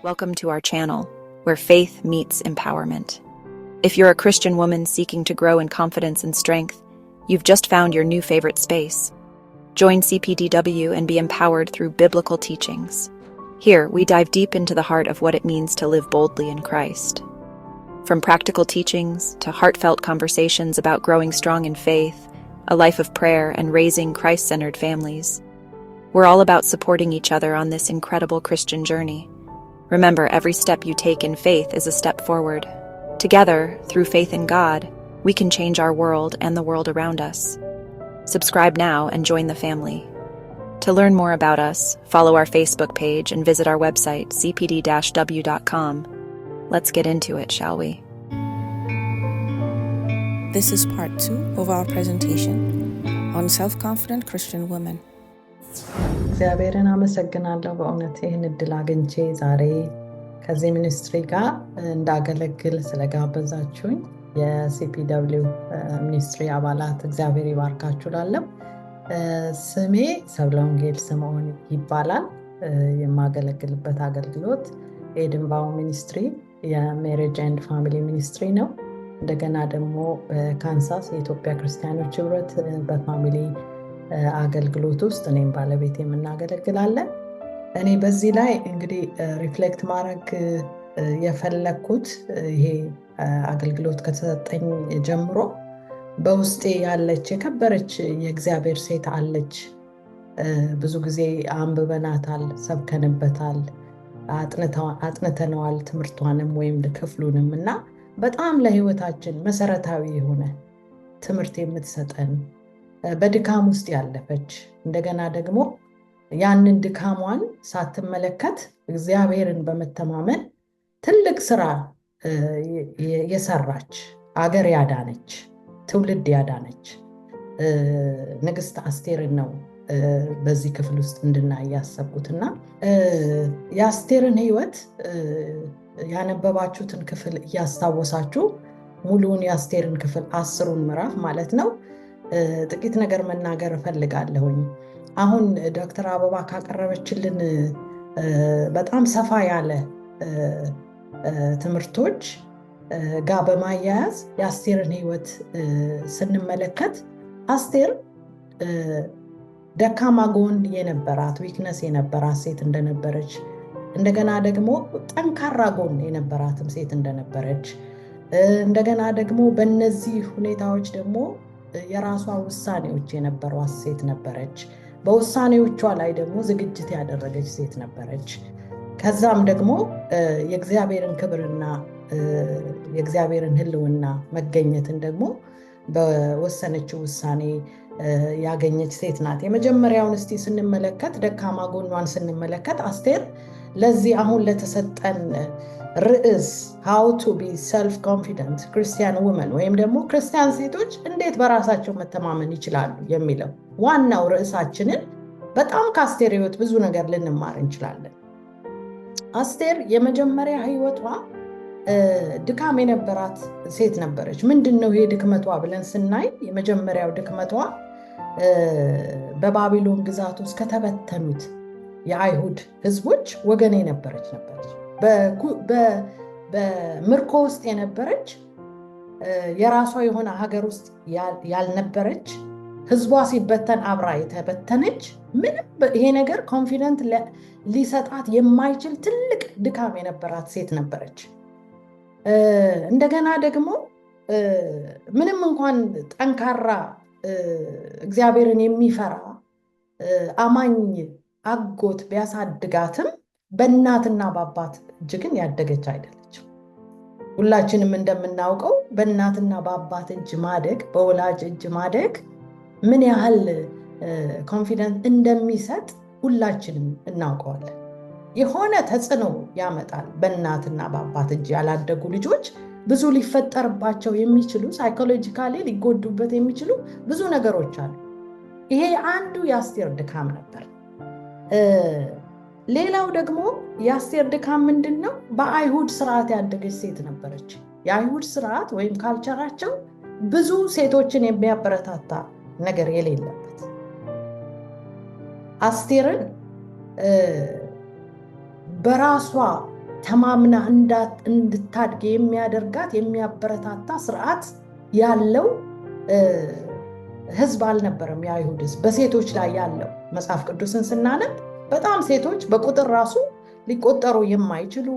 Welcome to our channel, where faith meets empowerment. If you're a Christian woman seeking to grow in confidence and strength, you've just found your new favorite space. Join CPDW and be empowered through biblical teachings. Here, we dive deep into the heart of what it means to live boldly in Christ. From practical teachings to heartfelt conversations about growing strong in faith, a life of prayer, and raising Christ centered families. We're all about supporting each other on this incredible Christian journey. Remember, every step you take in faith is a step forward. Together, through faith in God, we can change our world and the world around us. Subscribe now and join the family. To learn more about us, follow our Facebook page and visit our website, cpd-w.com. Let's get into it, shall we? This is part 2 of our presentation on self confident Christian women. እግዚአብሔርን አመሰግናለሁ። በእውነት ይህን እድል አግኝቼ ዛሬ ከዚህ ministry ጋር እንዳገለግል ስለጋበዛችሁኝ የ CPW ministry አባላት እግዚአብሔር ይባርካችሁ እላለሁ። ስሜ ሰብለወንጌል ስምዖን ይባላል። የማገለግልበት አገልግሎት ኤድንባው ministry የ marriage and family ministry ነው። እንደገና ደግሞ በካንሳስ የኢትዮጵያ ክርስቲያኖች ህብረት በ family አገልግሎት ውስጥ እኔም ባለቤቴም የምናገለግላለን። እኔ በዚህ ላይ እንግዲህ reflect ማድረግ የፈለግኩት ይሄ አገልግሎት ከተሰጠኝ ጀምሮ በውስጤ ያለች የከበረች የእግዚአብሔር ሴት አለች። ብዙ ጊዜ አንብበናታል፣ ሰብከንበታል፣ አጥንተነዋል ትምህርቷንም ወይም ክፍሉንም እና በጣም ለህይወታችን መሰረታዊ የሆነ ትምህርት የምትሰጠን፣ በድካም ውስጥ ያለፈች፣ እንደገና ደግሞ ያንን ድካሟን ሳትመለከት እግዚአብሔርን በመተማመን ትልቅ ስራ የሰራች፣ አገር ያዳነች፣ ትውልድ ያዳነች ንግስት አስቴርን ነው በዚህ ክፍል ውስጥ እንድናይ ያሰብኩት። እና የአስቴርን ህይወት ያነበባችሁትን ክፍል እያስታወሳችሁ፣ ሙሉውን የአስቴርን ክፍል 10ሩን ምዕራፍ ማለት ነው፣ ጥቂት ነገር መናገር እፈልጋለሁኝ። አሁን ዶክተር አበባ ካቀረበችልን በጣም ሰፋ ያለ ትምህርቶች ጋር በማያያዝ የአስቴርን ህይወት ስንመለከት አስቴር ደካማ ጎን የነበራት፣ weakness የነበራት ሴት እንደነበረች፣ እንደገና ደግሞ ጠንካራ ጎን የነበራትም ሴት እንደነበረች፣ እንደገና ደግሞ በእነዚህ ሁኔታዎች ደግሞ የራሷ ውሳኔዎች የነበሯት ሴት ነበረች። በውሳኔዎቿ ላይ ደግሞ ዝግጅት ያደረገች ሴት ነበረች። ከዛም ደግሞ የእግዚአብሔርን ክብርና የእግዚአብሔርን ሕልውና መገኘትን ደግሞ በወሰነችው ውሳኔ ያገኘች ሴት ናት። የመጀመሪያውን እስቲ ስንመለከት፣ ደካማ ጎኗን ስንመለከት፣ አስቴር ለዚህ አሁን ለተሰጠን ርዕስ "How to be self confident Christian women" ወይም ደግሞ ክርስቲያን ሴቶች እንዴት በራሳቸው መተማመን ይችላሉ የሚለው ዋናው ርዕሳችንን በጣም ከአስቴር ህይወት ብዙ ነገር ልንማር እንችላለን። አስቴር የመጀመሪያ ህይወቷ ድካም የነበራት ሴት ነበረች። ምንድን ነው ይሄ ድክመቷ ብለን ስናይ፣ የመጀመሪያው ድክመቷ በባቢሎን ግዛት ውስጥ ከተበተኑት የአይሁድ ህዝቦች ወገን የነበረች ነበረች። በምርኮ ውስጥ የነበረች፣ የራሷ የሆነ ሀገር ውስጥ ያልነበረች፣ ህዝቧ ሲበተን አብራ የተበተነች፣ ምንም ይሄ ነገር confident ሊሰጣት የማይችል ትልቅ ድካም የነበራት ሴት ነበረች። እንደገና ደግሞ ምንም እንኳን ጠንካራ፣ እግዚአብሔርን የሚፈራ አማኝ አጎት ቢያሳድጋትም በእናትና በአባት እጅ ግን ያደገች አይደለችም። ሁላችንም እንደምናውቀው በእናትና በአባት እጅ ማደግ፣ በወላጅ እጅ ማደግ ምን ያህል confidence እንደሚሰጥ ሁላችንም እናውቀዋለን። የሆነ ተጽዕኖ ያመጣል። በእናትና በአባት እጅ ያላደጉ ልጆች ብዙ ሊፈጠርባቸው የሚችሉ፣ psychologically ሊጎዱበት የሚችሉ ብዙ ነገሮች አሉ። ይሄ አንዱ የአስቴር ድካም ነበር። ሌላው ደግሞ የአስቴር ድካም ምንድን ነው? በአይሁድ ስርዓት ያደገች ሴት ነበረች። የአይሁድ ስርዓት ወይም culture ኣቸው ብዙ ሴቶችን የሚያበረታታ ነገር የሌለበት፣ አስቴርን በራሷ ተማምና እንድታድግ የሚያደርጋት የሚያበረታታ ስርዓት ያለው ህዝብ አልነበረም። የአይሁድ ህዝብ በሴቶች ላይ ያለው መጽሐፍ ቅዱስን ስናነብ በጣም ሴቶች በቁጥር ራሱ ሊቆጠሩ የማይችሉ፣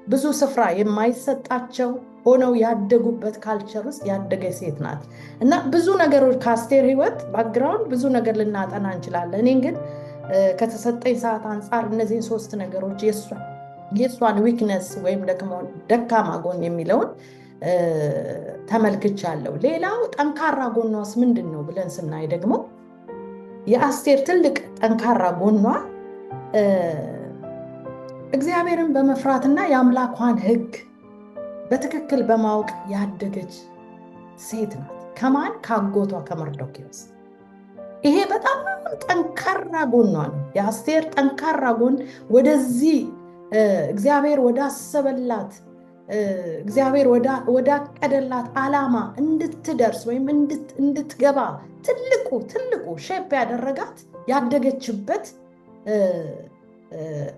ብዙ ስፍራ የማይሰጣቸው ሆነው ያደጉበት culture ውስጥ ያደገች ሴት ናት። እና ብዙ ነገሮች ከአስቴር ህይወት background ብዙ ነገር ልናጠና እንችላለን። እኔ ግን ከተሰጠኝ ሰዓት አንጻር እነዚህን ሶስት ነገሮች የእሷን weakness ወይም ደግሞ ደካማ ጎን የሚለውን ተመልክቻለሁ። ሌላው ጠንካራ ጎኗስ ምንድን ነው ብለን ስናይ ደግሞ የአስቴር ትልቅ ጠንካራ ጎኗ እግዚአብሔርን በመፍራትና የአምላኳን ሕግ በትክክል በማወቅ ያደገች ሴት ናት። ከማን? ከአጎቷ ከመርዶክዮስ። ይሄ በጣም ጠንካራ ጎኗ ነው። የአስቴር ጠንካራ ጎን ወደዚህ እግዚአብሔር ወዳሰበላት፣ እግዚአብሔር ወዳቀደላት ዓላማ እንድትደርስ ወይም እንድትገባ ትልቁ ትልቁ shape ያደረጋት ያደገችበት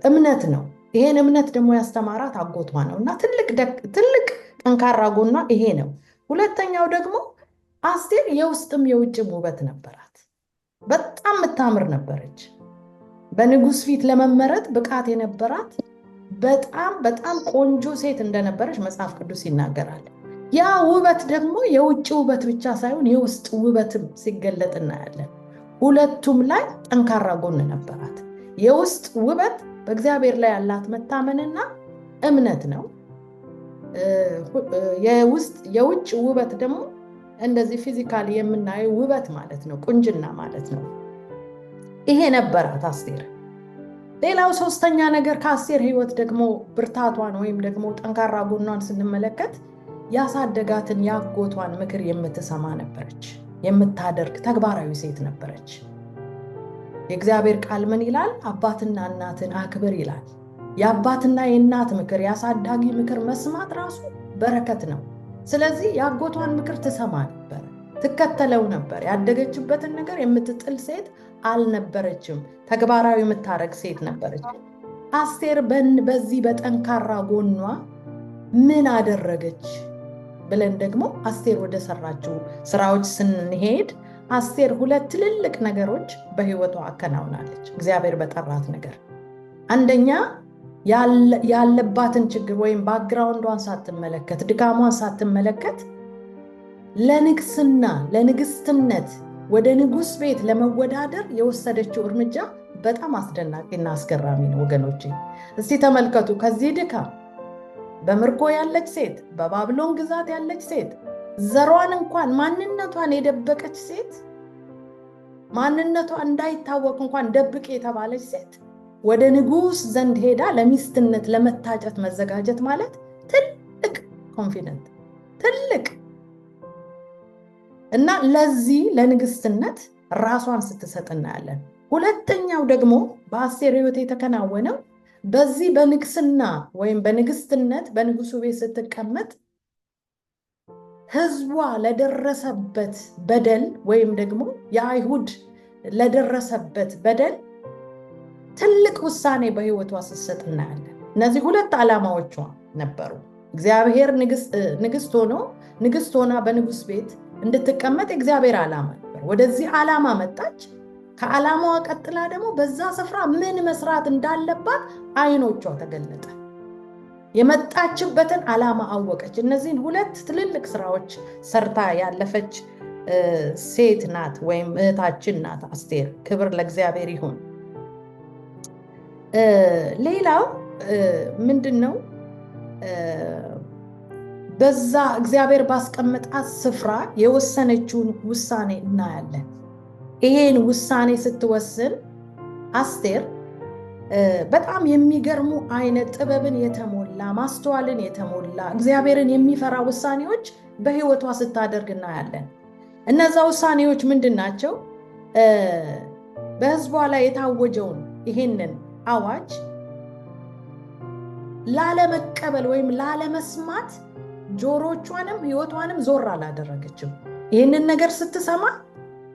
እምነት ነው። ይሄን እምነት ደግሞ ያስተማራት አጎቷ ነው እና ትልቅ ጠንካራ ጎኗ ይሄ ነው። ሁለተኛው ደግሞ አስቴር የውስጥም የውጭም ውበት ነበራት። በጣም የምታምር ነበረች። በንጉስ ፊት ለመመረጥ ብቃት የነበራት በጣም በጣም ቆንጆ ሴት እንደነበረች መጽሐፍ ቅዱስ ይናገራል። ያ ውበት ደግሞ የውጭ ውበት ብቻ ሳይሆን የውስጥ ውበትም ሲገለጥ እናያለን። ሁለቱም ላይ ጠንካራ ጎን ነበራት። የውስጥ ውበት በእግዚአብሔር ላይ ያላት መታመንና እምነት ነው። የውጭ ውበት ደግሞ እንደዚህ physically የምናየው ውበት ማለት ነው፣ ቁንጅና ማለት ነው። ይሄ ነበራት አስቴር። ሌላው ሶስተኛ ነገር ከአስቴር ሕይወት ደግሞ ብርታቷን ወይም ደግሞ ጠንካራ ጎኗን ስንመለከት ያሳደጋትን ያጎቷን ምክር የምትሰማ ነበረች፣ የምታደርግ ተግባራዊ ሴት ነበረች። የእግዚአብሔር ቃል ምን ይላል? አባትና እናትን አክብር ይላል። የአባትና የእናት ምክር፣ የአሳዳጊ ምክር መስማት ራሱ በረከት ነው። ስለዚህ የአጎቷን ምክር ትሰማ ነበር፣ ትከተለው ነበር። ያደገችበትን ነገር የምትጥል ሴት አልነበረችም። ተግባራዊ የምታደርግ ሴት ነበረች። አስቴር በዚህ በጠንካራ ጎኗ ምን አደረገች ብለን ደግሞ አስቴር ወደ ሰራችው ስራዎች ስንሄድ አስቴር ሁለት ትልልቅ ነገሮች በህይወቷ አከናውናለች። እግዚአብሔር በጠራት ነገር አንደኛ ያለባትን ችግር ወይም background ዷን ሳትመለከት፣ ድካሟን ሳትመለከት ለንግስና፣ ለንግስትነት ወደ ንጉስ ቤት ለመወዳደር የወሰደችው እርምጃ በጣም አስደናቂና አስገራሚ ነው ወገኖቼ። እስቲ ተመልከቱ። ከዚህ ድካም በምርኮ ያለች ሴት፣ በባቢሎን ግዛት ያለች ሴት፣ ዘሯን እንኳን ማንነቷን የደበቀች ሴት፣ ማንነቷ እንዳይታወቅ እንኳን ደብቅ የተባለች ሴት ወደ ንጉስ ዘንድ ሄዳ ለሚስትነት ለመታጨት መዘጋጀት ማለት ትልቅ confident ትልቅ እና ለዚህ ለንግስትነት ራሷን ስትሰጥ እናያለን። ሁለተኛው ደግሞ በአስቴር ሕይወት የተከናወነው በዚህ በንግስና ወይም በንግስትነት በንጉሱ ቤት ስትቀመጥ ህዝቧ ለደረሰበት በደል ወይም ደግሞ የአይሁድ ለደረሰበት በደል ትልቅ ውሳኔ በህይወቷ ስትሰጥ እናያለን። እነዚህ ሁለት ዓላማዎቿ ነበሩ። እግዚአብሔር ንግስት ሆኖ ንግስት ሆና በንጉስ ቤት እንድትቀመጥ የእግዚአብሔር ዓላማ ነበር። ወደዚህ ዓላማ መጣች። ከዓላማዋ ቀጥላ ደግሞ በዛ ስፍራ ምን መስራት እንዳለባት አይኖቿ ተገለጠ። የመጣችበትን ዓላማ አወቀች። እነዚህን ሁለት ትልልቅ ስራዎች ሰርታ ያለፈች ሴት ናት ወይም እህታችን ናት አስቴር። ክብር ለእግዚአብሔር ይሁን። ሌላው ምንድን ነው? በዛ እግዚአብሔር ባስቀመጣት ስፍራ የወሰነችውን ውሳኔ እናያለን። ይሄን ውሳኔ ስትወስን አስቴር በጣም የሚገርሙ አይነት ጥበብን የተሞላ፣ ማስተዋልን የተሞላ፣ እግዚአብሔርን የሚፈራ ውሳኔዎች በህይወቷ ስታደርግ እናያለን። እነዛ ውሳኔዎች ምንድን ናቸው? በህዝቧ ላይ የታወጀውን ይሄንን አዋጅ ላለመቀበል ወይም ላለመስማት ጆሮቿንም ህይወቷንም ዞር አላደረገችም። ይህንን ነገር ስትሰማ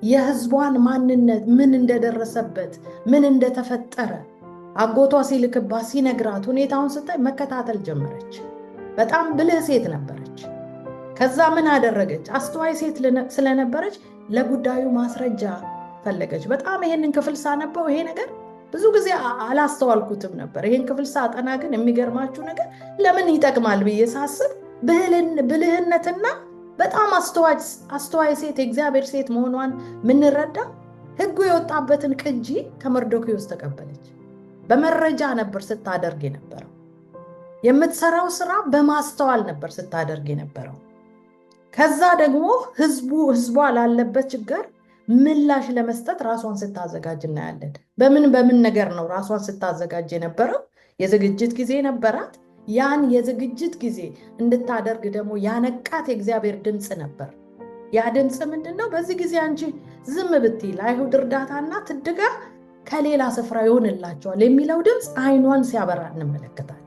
የህዝቧን ማንነት፣ ምን እንደደረሰበት፣ ምን እንደተፈጠረ አጎቷ ሲልክባት ሲነግራት ሁኔታውን ስታይ መከታተል ጀመረች። በጣም ብልህ ሴት ነበረች። ከዛ ምን አደረገች? አስተዋይ ሴት ስለነበረች ለጉዳዩ ማስረጃ ፈለገች። በጣም ይሄንን ክፍል ሳነበው ይሄ ነገር ብዙ ጊዜ አላስተዋልኩትም ነበር። ይሄን ክፍል ሳጠና ግን የሚገርማችሁ ነገር ለምን ይጠቅማል ብዬ ሳስብ ብልህነትና በጣም አስተዋይ ሴት የእግዚአብሔር ሴት መሆኗን ምንረዳ ሕጉ የወጣበትን ቅጂ ከመርዶክዮስ ተቀበለች። በመረጃ ነበር ስታደርግ የነበረው። የምትሰራው ስራ በማስተዋል ነበር ስታደርግ የነበረው። ከዛ ደግሞ ህዝቧ ላለበት ችግር ምላሽ ለመስጠት ራሷን ስታዘጋጅ እናያለን። በምን በምን ነገር ነው ራሷን ስታዘጋጅ የነበረው? የዝግጅት ጊዜ ነበራት። ያን የዝግጅት ጊዜ እንድታደርግ ደግሞ ያነቃት የእግዚአብሔር ድምፅ ነበር። ያ ድምፅ ምንድን ነው? በዚህ ጊዜ አንቺ ዝም ብትይ ለአይሁድ እርዳታና ትድጋ ከሌላ ስፍራ ይሆንላቸዋል የሚለው ድምፅ አይኗን ሲያበራ እንመለከታለን።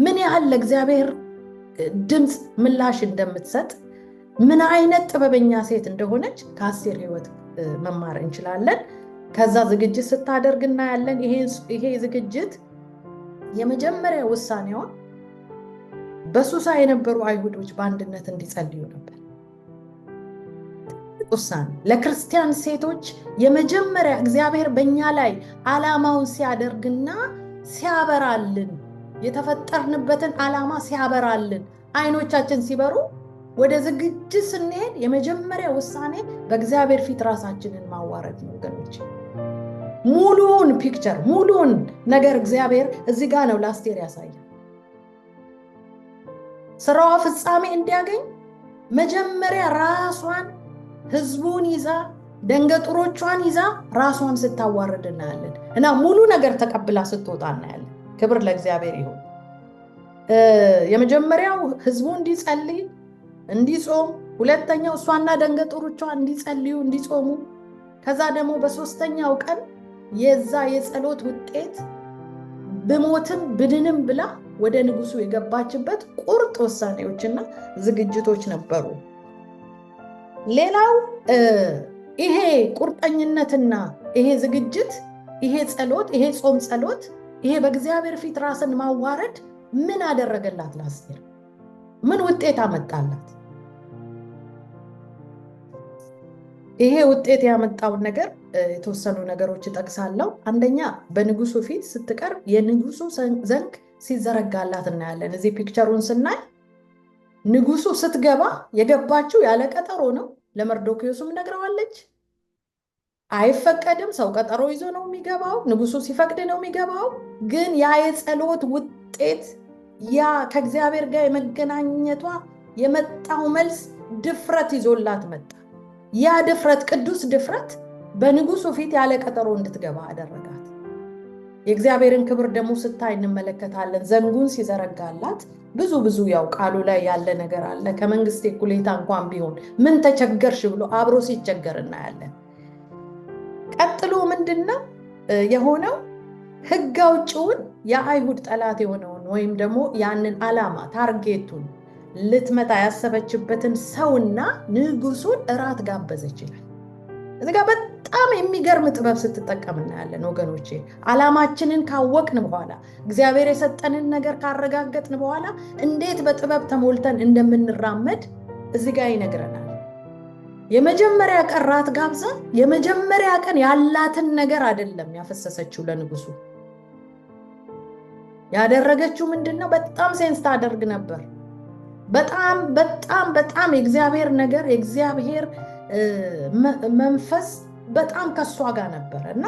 ምን ያህል ለእግዚአብሔር ድምፅ ምላሽ እንደምትሰጥ፣ ምን አይነት ጥበበኛ ሴት እንደሆነች ከአስቴር ህይወት መማር እንችላለን። ከዛ ዝግጅት ስታደርግ እናያለን። ይሄ ዝግጅት የመጀመሪያ ውሳኔዋ በሱሳ የነበሩ አይሁዶች በአንድነት እንዲጸልዩ ነበር። ውሳኔ ለክርስቲያን ሴቶች የመጀመሪያ እግዚአብሔር በእኛ ላይ ዓላማውን ሲያደርግና ሲያበራልን፣ የተፈጠርንበትን ዓላማ ሲያበራልን፣ አይኖቻችን ሲበሩ ወደ ዝግጅት ስንሄድ የመጀመሪያ ውሳኔ በእግዚአብሔር ፊት ራሳችንን ማዋረድ ነው ወገኖች። ሙሉውን picture፣ ሙሉውን ነገር እግዚአብሔር እዚህ ጋር ነው ለአስቴር ያሳያል። ስራዋ ፍጻሜ እንዲያገኝ መጀመሪያ ራሷን ህዝቡን ይዛ ደንገጡሮቿን ይዛ ራሷን ስታዋርድ እናያለን እና ሙሉ ነገር ተቀብላ ስትወጣ እናያለን። ክብር ለእግዚአብሔር ይሁን። የመጀመሪያው ህዝቡ እንዲጸልይ እንዲጾም፣ ሁለተኛው እሷና ደንገጡሮቿ እንዲጸልዩ እንዲጾሙ፣ ከዛ ደግሞ በሶስተኛው ቀን የዛ የጸሎት ውጤት ብሞትም ብድንም ብላ ወደ ንጉሱ የገባችበት ቁርጥ ውሳኔዎችና ዝግጅቶች ነበሩ። ሌላው ይሄ ቁርጠኝነትና ይሄ ዝግጅት፣ ይሄ ጸሎት፣ ይሄ ጾም ጸሎት፣ ይሄ በእግዚአብሔር ፊት ራስን ማዋረድ ምን አደረገላት ለአስቴር? ምን ውጤት አመጣላት? ይሄ ውጤት ያመጣውን ነገር የተወሰኑ ነገሮች እጠቅሳለሁ። አንደኛ በንጉሱ ፊት ስትቀርብ የንጉሱ ዘንግ ሲዘረጋላት እናያለን። እዚህ picture ኡን ስናይ ንጉሱ ስትገባ የገባችው ያለ ቀጠሮ ነው። ለመርዶክዮስም ነግረዋለች። አይፈቀድም፣ ሰው ቀጠሮ ይዞ ነው የሚገባው። ንጉሱ ሲፈቅድ ነው የሚገባው። ግን ያ የጸሎት ውጤት፣ ያ ከእግዚአብሔር ጋር የመገናኘቷ የመጣው መልስ ድፍረት ይዞላት መጣ። ያ ድፍረት፣ ቅዱስ ድፍረት በንጉሱ ፊት ያለ ቀጠሮ እንድትገባ አደረጋት። የእግዚአብሔርን ክብር ደግሞ ስታይ እንመለከታለን። ዘንጉን ሲዘረጋላት ብዙ ብዙ ያው ቃሉ ላይ ያለ ነገር አለ። ከመንግስት እኩሌታ እንኳን ቢሆን ምን ተቸገርሽ ብሎ አብሮ ሲቸገር እናያለን። ቀጥሎ ምንድነው የሆነው? ሕግ አውጪውን የአይሁድ ጠላት የሆነውን ወይም ደግሞ ያንን ዓላማ target ኡን ልትመታ ያሰበችበትን ሰውና ንጉሱን እራት ጋበዘች ይላል። እዚህ ጋር በጣም የሚገርም ጥበብ ስትጠቀም እናያለን ወገኖቼ። ዓላማችንን ካወቅን በኋላ፣ እግዚአብሔር የሰጠንን ነገር ካረጋገጥን በኋላ እንዴት በጥበብ ተሞልተን እንደምንራመድ እዚህ ጋር ይነግረናል። የመጀመሪያ ቀን ራት ጋብዛ የመጀመሪያ ቀን ያላትን ነገር አይደለም ያፈሰሰችው ለንጉሱ። ያደረገችው ምንድነው? በጣም sense ታደርግ ነበር። በጣም በጣም በጣም የእግዚአብሔር ነገር፣ የእግዚአብሔር መንፈስ በጣም ከሷ ጋር ነበረ እና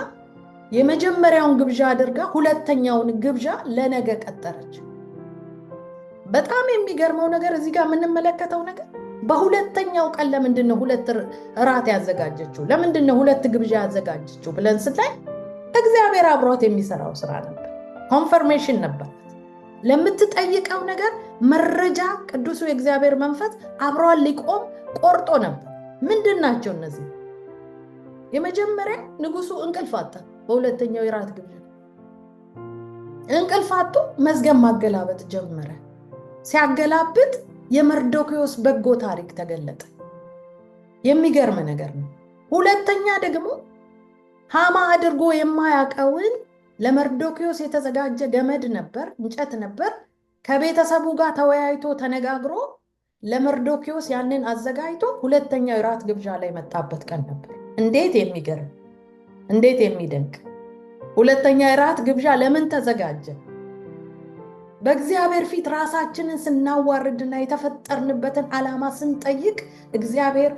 የመጀመሪያውን ግብዣ አድርጋ ሁለተኛውን ግብዣ ለነገ ቀጠረች። በጣም የሚገርመው ነገር እዚህ ጋር የምንመለከተው ነገር በሁለተኛው ቀን ለምንድን ነው ሁለት እራት ያዘጋጀችው? ለምንድን ነው ሁለት ግብዣ ያዘጋጀችው ብለን ስናይ እግዚአብሔር አብሯት የሚሰራው ስራ ነበር። Confirmation ነበር። ለምትጠይቀው ነገር መረጃ ቅዱሱ የእግዚአብሔር መንፈስ አብሯን ሊቆም ቆርጦ ነበር። ምንድን ናቸው እነዚህ? የመጀመሪያ ንጉሱ እንቅልፍ አጣ። በሁለተኛው የራት ግብዣ እንቅልፍ አጥቶ መዝገብ ማገላበጥ ጀመረ። ሲያገላብጥ የመርዶክዮስ በጎ ታሪክ ተገለጠ። የሚገርም ነገር ነው። ሁለተኛ ደግሞ ሃማ አድርጎ የማያውቀውን ለመርዶኪዮስ የተዘጋጀ ገመድ ነበር፣ እንጨት ነበር። ከቤተሰቡ ጋር ተወያይቶ ተነጋግሮ ለመርዶኪዮስ ያንን አዘጋጅቶ ሁለተኛው የራት ግብዣ ላይ መጣበት ቀን ነበር። እንዴት የሚገርም፣ እንዴት የሚደንቅ! ሁለተኛ የራት ግብዣ ለምን ተዘጋጀ? በእግዚአብሔር ፊት ራሳችንን ስናዋርድና የተፈጠርንበትን ዓላማ ስንጠይቅ እግዚአብሔር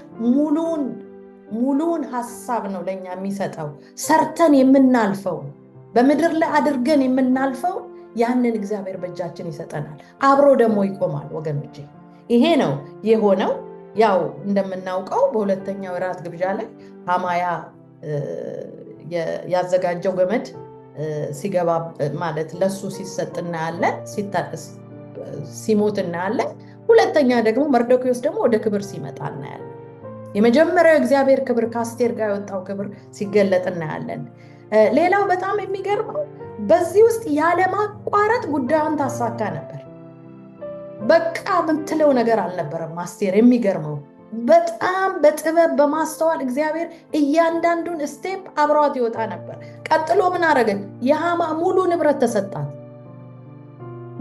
ሙሉውን ሐሳብ ነው ለኛ የሚሰጠው። ሰርተን የምናልፈው፣ በምድር ላይ አድርገን የምናልፈው ያንን እግዚአብሔር በእጃችን ይሰጠናል። አብሮ ደግሞ ይቆማል ወገኖቼ። ይሄ ነው የሆነው። ያው እንደምናውቀው በሁለተኛው የራት ግብዣ ላይ ሐማያ ያዘጋጀው ገመድ ሲገባ፣ ማለት ለሱ ሲሰጥ እናያለን፣ ሲሞት እናያለን። ሁለተኛ ደግሞ መርዶክዮስ ደግሞ ወደ ክብር ሲመጣ እናያለን። የመጀመሪያው እግዚአብሔር ክብር ከአስቴር ጋር የወጣው ክብር ሲገለጥ እናያለን። ሌላው በጣም የሚገርመው በዚህ ውስጥ ያለማቋረጥ ጉዳዩን ታሳካ ነበር። በቃ ምትለው ነገር አልነበረም አስቴር። የሚገርመው በጣም በጥበብ በማስተዋል እግዚአብሔር እያንዳንዱን step አብሯት ይወጣ ነበር። ቀጥሎ ምን አደረገች? የሃማ ሙሉ ንብረት ተሰጣት።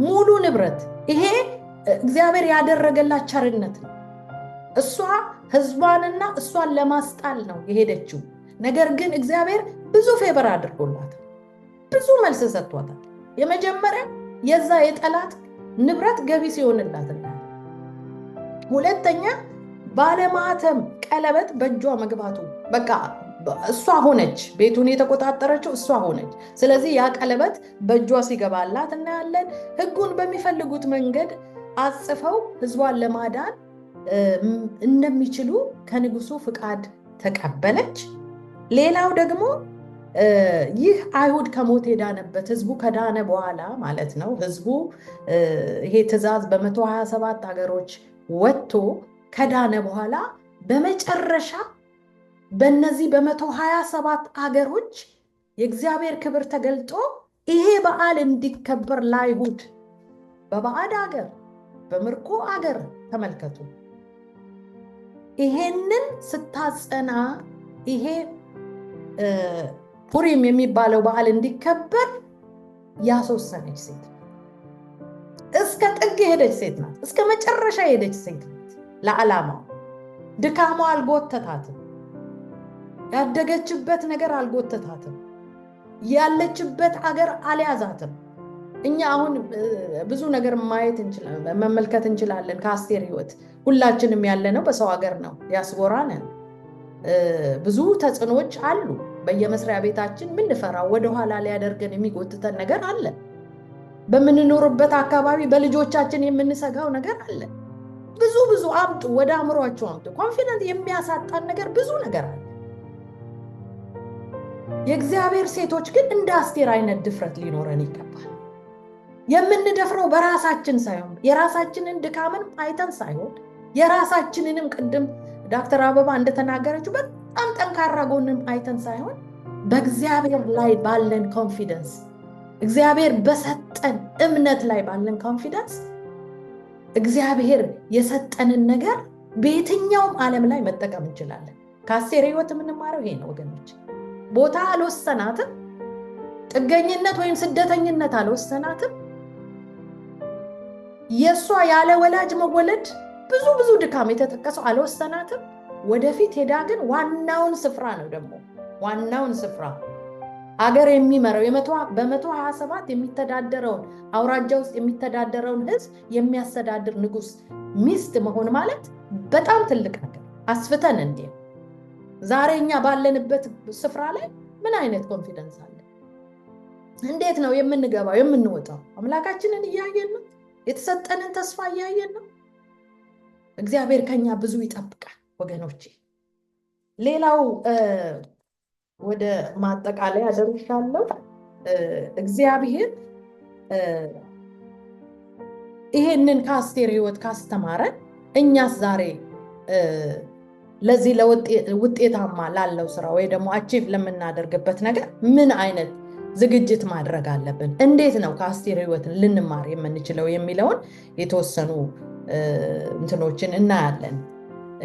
ሙሉ ንብረት። ይሄ እግዚአብሔር ያደረገላት ቸርነት ነው። እሷ ህዝቧንና እሷን ለማስጣል ነው የሄደችው። ነገር ግን እግዚአብሔር ብዙ favor አድርጎላታል። ብዙ መልስ ሰጥቷታል። የመጀመሪያ የዛ የጠላት ንብረት ገቢ ሲሆንላት፣ ሁለተኛ ባለማተም ቀለበት በእጇ መግባቱ፣ በቃ እሷ ሆነች፣ ቤቱን የተቆጣጠረችው እሷ ሆነች። ስለዚህ ያ ቀለበት በእጇ ሲገባላት እናያለን። ህጉን በሚፈልጉት መንገድ አጽፈው ህዝቧን ለማዳን እንደሚችሉ ከንጉሱ ፍቃድ ተቀበለች። ሌላው ደግሞ ይህ አይሁድ ከሞት የዳነበት፣ ህዝቡ ከዳነ በኋላ ማለት ነው። ህዝቡ ይሄ ትእዛዝ በ127 ሀገሮች ወጥቶ ከዳነ በኋላ በመጨረሻ በእነዚህ በ127 ሀገሮች የእግዚአብሔር ክብር ተገልጦ ይሄ በዓል እንዲከበር ለአይሁድ በባዕድ ሀገር፣ በምርኮ አገር፣ ተመልከቱ። ይሄንን ስታጸና፣ ይሄ ፑሪም የሚባለው በዓል እንዲከበር ያስወሰነች ሴት፣ እስከ ጥግ የሄደች ሴት ናት። እስከ መጨረሻ የሄደች ሴት ናት። ለዓላማው ድካሟ አልጎተታትም። ያደገችበት ነገር አልጎተታትም። ያለችበት አገር አልያዛትም። እኛ አሁን ብዙ ነገር ማየት እንችላለን፣ መመልከት እንችላለን ከአስቴር ህይወት። ሁላችንም ያለነው በሰው ሀገር ነው፣ ዲያስፖራ ነን። ብዙ ተጽዕኖዎች አሉ። በየመስሪያ ቤታችን የምንፈራው ወደኋላ ሊያደርገን የሚጎትተን ነገር አለ። በምንኖርበት አካባቢ በልጆቻችን የምንሰጋው ነገር አለ። ብዙ ብዙ አምጡ፣ ወደ አእምሯችሁ አምጡ። Confident የሚያሳጣን ነገር ብዙ ነገር አለ። የእግዚአብሔር ሴቶች ግን እንደ አስቴር አይነት ድፍረት ሊኖረን ይገባል። የምንደፍረው በራሳችን ሳይሆን፣ የራሳችንን ድካምን አይተን ሳይሆን፣ የራሳችንንም ቅድም ዶክተር አበባ እንደተናገረችው በጣም ጠንካራ ጎንም አይተን ሳይሆን፣ በእግዚአብሔር ላይ ባለን confidence፣ እግዚአብሔር በሰጠን እምነት ላይ ባለን confidence እግዚአብሔር የሰጠንን ነገር በየትኛውም ዓለም ላይ መጠቀም እንችላለን። ከአስቴር ህይወት የምንማረው ይሄ ነው ወገኖች። ቦታ አልወሰናትም። ጥገኝነት ወይም ስደተኝነት አልወሰናትም። የእሷ ያለ ወላጅ መወለድ፣ ብዙ ብዙ ድካም የተጠቀሰው አልወሰናትም። ወደፊት ሄዳ ግን ዋናውን ስፍራ ነው ደግሞ፣ ዋናውን ስፍራ አገር የሚመራው፣ በ127 የሚተዳደረውን አውራጃ ውስጥ የሚተዳደረውን ህዝብ የሚያስተዳድር ንጉስ ሚስት መሆን ማለት በጣም ትልቅ ነገር። አስፍተን እንዲ ዛሬ እኛ ባለንበት ስፍራ ላይ ምን አይነት confidence አለ? እንዴት ነው የምንገባው የምንወጣው? አምላካችንን እያየን ነው? የተሰጠንን ተስፋ እያየን ነው? እግዚአብሔር ከኛ ብዙ ይጠብቃል ወገኖቼ። ሌላው ወደ ማጠቃለያ ደርሻለሁ። እግዚአብሔር ይሄንን ከአስቴር ህይወት ካስተማረን እኛስ ዛሬ ለዚህ ውጤታማ ላለው ስራ ወይ ደግሞ achieve ለምናደርግበት ነገር ምን አይነት ዝግጅት ማድረግ አለብን? እንዴት ነው ከአስቴር ህይወት ልንማር የምንችለው የሚለውን የተወሰኑ እንትኖችን እናያለን።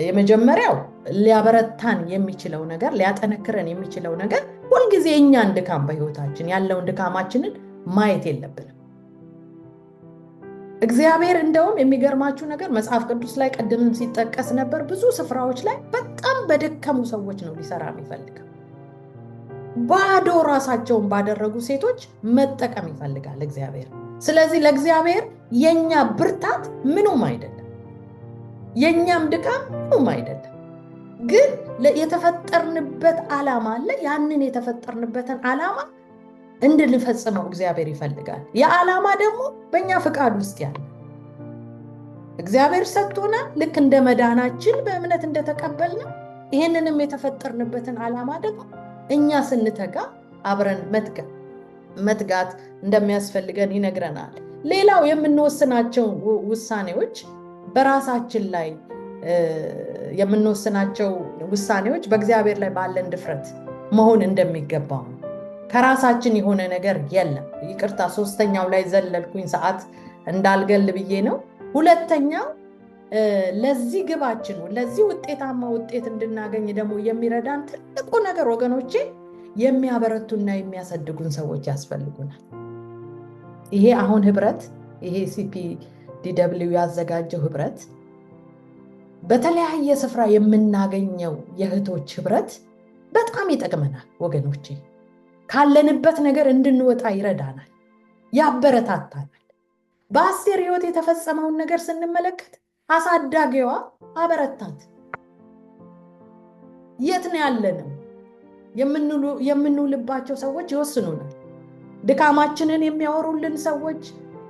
የመጀመሪያው ሊያበረታን የሚችለው ነገር፣ ሊያጠነክረን የሚችለው ነገር ሁል ሁልጊዜ የእኛን ድካም በህይወታችን ያለውን ድካማችንን ማየት የለብንም። እግዚአብሔር እንደውም የሚገርማችሁ ነገር መጽሐፍ ቅዱስ ላይ ቅድምም ሲጠቀስ ነበር፣ ብዙ ስፍራዎች ላይ በጣም በደከሙ ሰዎች ነው ሊሰራ የሚፈልገው። ባዶ ራሳቸውን ባደረጉ ሴቶች መጠቀም ይፈልጋል እግዚአብሔር። ስለዚህ ለእግዚአብሔር የኛ ብርታት ምኑም አይደለም፣ የኛም ድካም ምኑም አይደለም። ግን የተፈጠርንበት ዓላማ አለ። ያንን የተፈጠርንበትን ዓላማ እንድንፈጽመው እግዚአብሔር ይፈልጋል። የዓላማ ደግሞ በእኛ ፍቃድ ውስጥ ያለ እግዚአብሔር ሰጥቶናል። ልክ እንደ መዳናችን በእምነት እንደተቀበልነው ይህንንም የተፈጠርንበትን ዓላማ ደግሞ እኛ ስንተጋ አብረን መትጋት እንደሚያስፈልገን ይነግረናል። ሌላው የምንወስናቸው ውሳኔዎች በራሳችን ላይ የምንወስናቸው ውሳኔዎች በእግዚአብሔር ላይ ባለን ድፍረት መሆን እንደሚገባው ነው። ከራሳችን የሆነ ነገር የለም። ይቅርታ ሶስተኛው ላይ ዘለልኩኝ፣ ሰዓት እንዳልገል ብዬ ነው። ሁለተኛው ለዚህ ግባችን ለዚህ ውጤታማ ውጤት እንድናገኝ ደግሞ የሚረዳን ትልቁ ነገር ወገኖቼ የሚያበረቱና የሚያሳድጉን ሰዎች ያስፈልጉናል። ይሄ አሁን ህብረት፣ ይሄ CPDW ያዘጋጀው ህብረት፣ በተለያየ ስፍራ የምናገኘው የእህቶች ህብረት በጣም ይጠቅመናል ወገኖቼ። ካለንበት ነገር እንድንወጣ ይረዳናል፣ ያበረታታናል። በአስቴር ህይወት የተፈጸመውን ነገር ስንመለከት አሳዳጊዋ አበረታት። የት ነው ያለነው? የምንውልባቸው ሰዎች ይወስኑናል። ድካማችንን የሚያወሩልን ሰዎች፣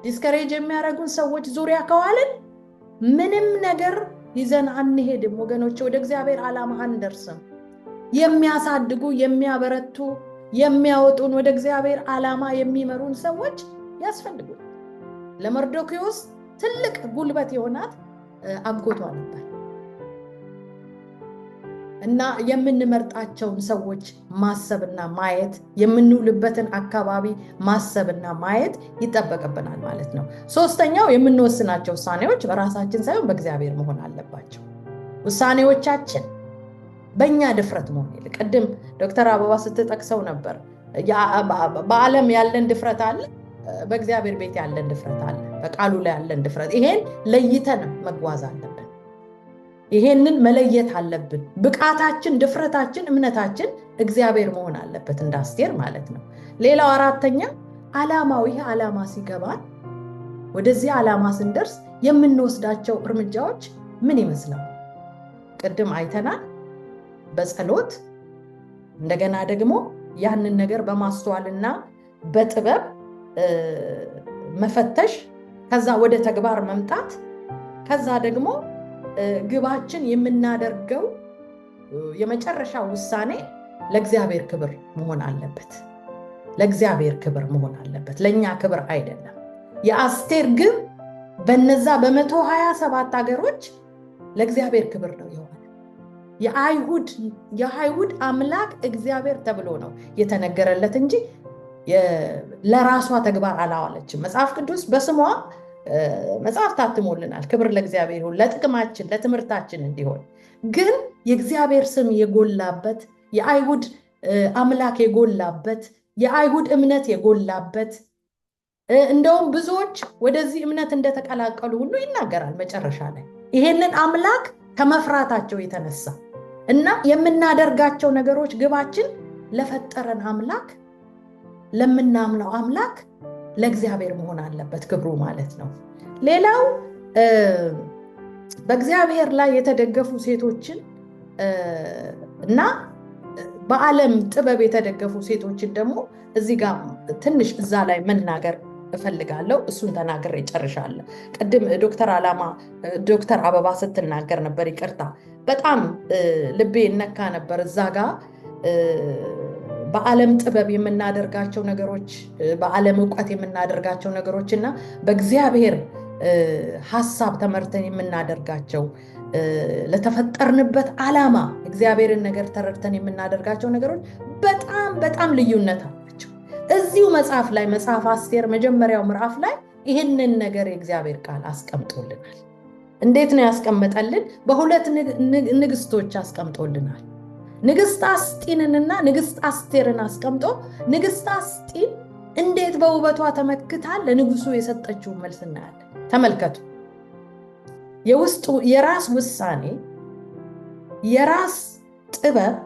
discourage የሚያደርጉን ሰዎች ዙሪያ ከዋልን ምንም ነገር ይዘን አንሄድም ወገኖች፣ ወደ እግዚአብሔር ዓላማ አንደርስም። የሚያሳድጉ፣ የሚያበረቱ፣ የሚያወጡን፣ ወደ እግዚአብሔር ዓላማ የሚመሩን ሰዎች ያስፈልጉን። ለመርዶክዮስ ትልቅ ጉልበት የሆናት አጎቷ ነበር። እና የምንመርጣቸውን ሰዎች ማሰብና ማየት፣ የምንውልበትን አካባቢ ማሰብና ማየት ይጠበቅብናል ማለት ነው። ሶስተኛው የምንወስናቸው ውሳኔዎች በራሳችን ሳይሆን በእግዚአብሔር መሆን አለባቸው። ውሳኔዎቻችን በእኛ ድፍረት መሆን የለ። ቅድም ዶክተር አበባ ስትጠቅሰው ነበር። በዓለም ያለን ድፍረት አለ፣ በእግዚአብሔር ቤት ያለን ድፍረት አለ፣ በቃሉ ላይ ያለን ድፍረት። ይሄን ለይተን መጓዝ አለብን። ይሄንን መለየት አለብን። ብቃታችን፣ ድፍረታችን፣ እምነታችን እግዚአብሔር መሆን አለበት፣ እንደ አስቴር ማለት ነው። ሌላው አራተኛ ዓላማው፣ ይሄ ዓላማ ሲገባን ወደዚህ ዓላማ ስንደርስ የምንወስዳቸው እርምጃዎች ምን ይመስላል? ቅድም አይተናል። በጸሎት እንደገና ደግሞ ያንን ነገር በማስተዋልና በጥበብ መፈተሽ፣ ከዛ ወደ ተግባር መምጣት፣ ከዛ ደግሞ ግባችን የምናደርገው የመጨረሻ ውሳኔ ለእግዚአብሔር ክብር መሆን አለበት። ለእግዚአብሔር ክብር መሆን አለበት፣ ለእኛ ክብር አይደለም። የአስቴር ግብ በነዛ በ127 ሀገሮች ለእግዚአብሔር ክብር ነው የሆነ። የአይሁድ አምላክ እግዚአብሔር ተብሎ ነው የተነገረለት እንጂ ለራሷ ተግባር አላዋለችም። መጽሐፍ ቅዱስ በስሟ መጽሐፍ ታትሞልናል። ክብር ለእግዚአብሔር ይሁን፣ ለጥቅማችን ለትምህርታችን እንዲሆን። ግን የእግዚአብሔር ስም የጎላበት፣ የአይሁድ አምላክ የጎላበት፣ የአይሁድ እምነት የጎላበት፣ እንደውም ብዙዎች ወደዚህ እምነት እንደተቀላቀሉ ሁሉ ይናገራል መጨረሻ ላይ ይሄንን አምላክ ከመፍራታቸው የተነሳ። እና የምናደርጋቸው ነገሮች ግባችን ለፈጠረን አምላክ፣ ለምናምነው አምላክ ለእግዚአብሔር መሆን አለበት ክብሩ ማለት ነው። ሌላው በእግዚአብሔር ላይ የተደገፉ ሴቶችን እና በዓለም ጥበብ የተደገፉ ሴቶችን ደግሞ እዚህ ጋር ትንሽ እዛ ላይ መናገር እፈልጋለሁ። እሱን ተናግሬ እጨርሻለሁ። ቅድም ዶክተር አበባ ስትናገር ነበር፣ ይቅርታ፣ በጣም ልቤ እነካ ነበር እዛ ጋር። በዓለም ጥበብ የምናደርጋቸው ነገሮች፣ በዓለም እውቀት የምናደርጋቸው ነገሮች እና በእግዚአብሔር ሀሳብ ተመርተን የምናደርጋቸው፣ ለተፈጠርንበት ዓላማ እግዚአብሔርን ነገር ተረድተን የምናደርጋቸው ነገሮች በጣም በጣም ልዩነት አላቸው። እዚሁ መጽሐፍ ላይ፣ መጽሐፍ አስቴር መጀመሪያው ምዕራፍ ላይ ይህንን ነገር የእግዚአብሔር ቃል አስቀምጦልናል። እንዴት ነው ያስቀመጠልን? በሁለት ንግስቶች አስቀምጦልናል። ንግስት አስጢንንና ንግስት አስቴርን አስቀምጦ ንግስት አስጢን እንዴት በውበቷ ተመክታ ለንጉሱ የሰጠችውን መልስ እናያለን። ተመልከቱ። የውስጡ የራስ ውሳኔ፣ የራስ ጥበብ፣